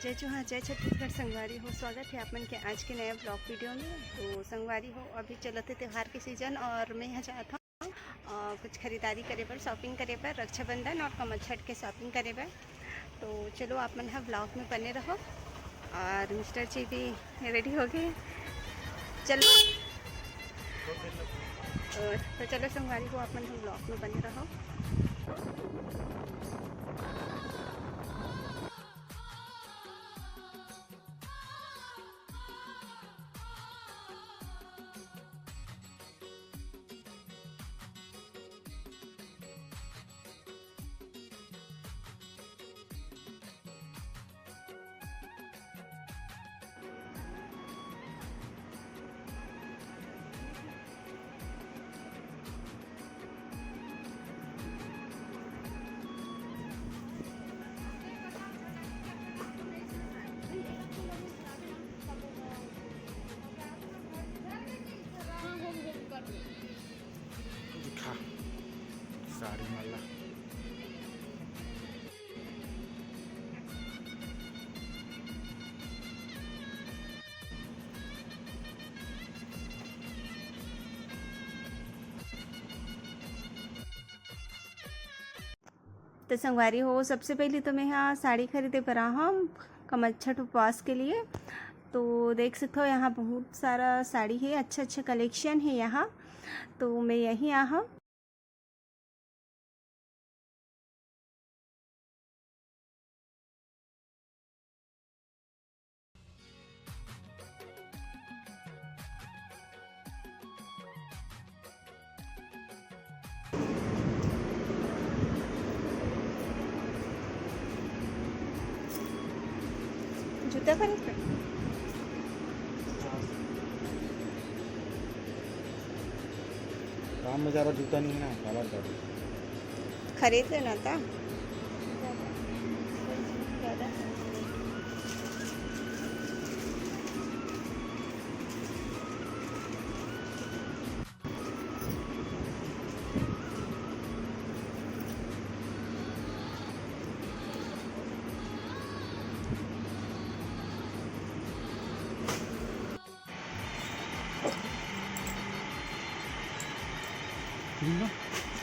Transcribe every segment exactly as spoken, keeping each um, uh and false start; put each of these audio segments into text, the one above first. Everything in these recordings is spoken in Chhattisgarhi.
जय जोहार, जय छत्तीसगढ़ संगवारी हो, स्वागत है आप मन के आज के नया ब्लॉग वीडियो में। तो संगवारी हो, अभी चलत हे त्योहार के सीजन और मैं यहाँ जात हूँ अ, कुछ खरीदारी करे बर, शॉपिंग करे बर, रक्षाबंधन और कमरछठ के शॉपिंग करे बर। तो चलो, आप मन ह ब्लॉग में बने रहो। और मिस्टर जी भी रेडी हो गए, चलो। और तो चलो संगवारी हो, आप मन ह ब्लॉग में बने रहो। दिखा साड़ी मन ला। तो संगवारी हो, सबसे पहले तो मैं यहाँ साड़ी खरीदे बर आहम कमरछठ उपवास के लिए। तो देख सकते हो, यहाँ बहुत सारा साड़ी है, अच्छा अच्छा कलेक्शन है यहाँ। तो मैं यहीं आहम। जूता खरीद कर। काम में ज़्यादा जूता नहीं है ना, काला खरीद लेना था।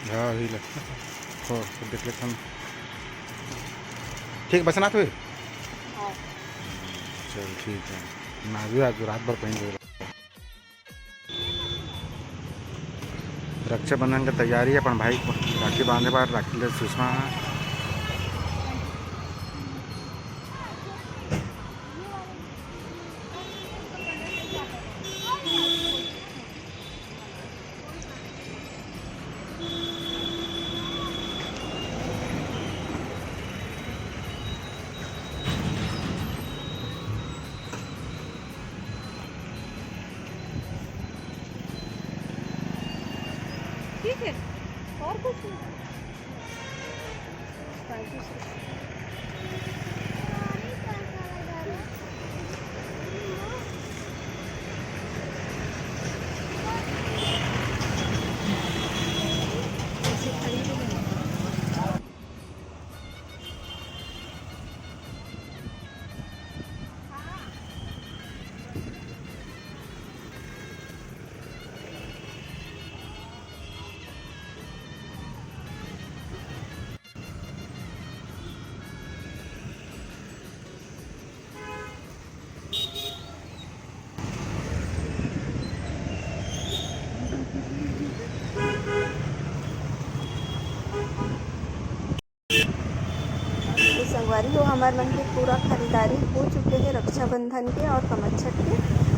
हाँ, अभी ले। हो, फिर देख लेते हैं। ठीक, बसना तो है? हाँ। चल, ठीक है। मैं भी आज रात भर पहन के रक्षाबंधन के तैयारी, अपन भाई के राखी बांधे बर राखी ले सुषमा ह। ठीक है, और कुछ नहीं। पैंतीस रुपये। तो संगवारी हो, हमर मन के पूरा खरीदारी हो चुके हे रक्षाबंधन के और कमरछठ के।